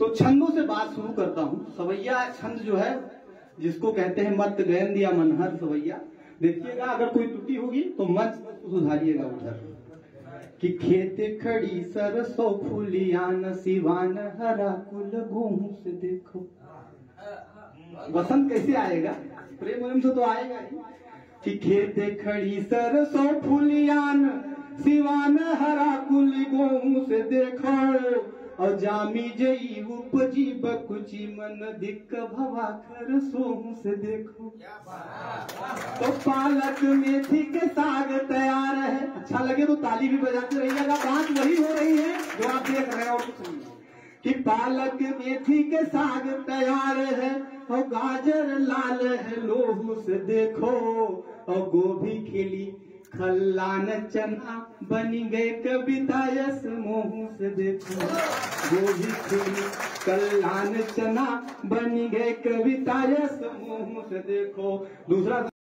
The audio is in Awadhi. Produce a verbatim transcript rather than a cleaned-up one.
तो छंदों से बात शुरू करता हूँ। सवैया छंद जो है, जिसको कहते हैं मत्त गयंद या मनहर सवैया, देखिएगा, अगर कोई त्रुटि होगी तो मंच से सुधारिएगा उधर। कि खेत खड़ी सरसों फुलियान, सिवान हरा कुल गोहूं से देखो। वसंत कैसे आएगा? प्रेम वेम से तो आएगा ही। कि खेत खड़ी सरसों फुलियान, सिवान हरा कुल गोहूं से देखो, और जामी जई उपजी बकुची, मन दिक्क भवा खर सोहू से देखो। तो पालक मेथी के साग तैयार है, अच्छा लगे तो ताली भी बजाते रहिएगा। बात वही हो रही है जो आप देख रहे हो, कुछ नहीं। कि पालक मेथी के साग तैयार है, और गाजर लाल है लोहू से देखो, और गोभी खिली खल्लान चना, बनी गए कविता यस मोहू से देखो। गोभी खिली खल्लान चना, बनी गए कविता यस मोहू से देखो। दूसरा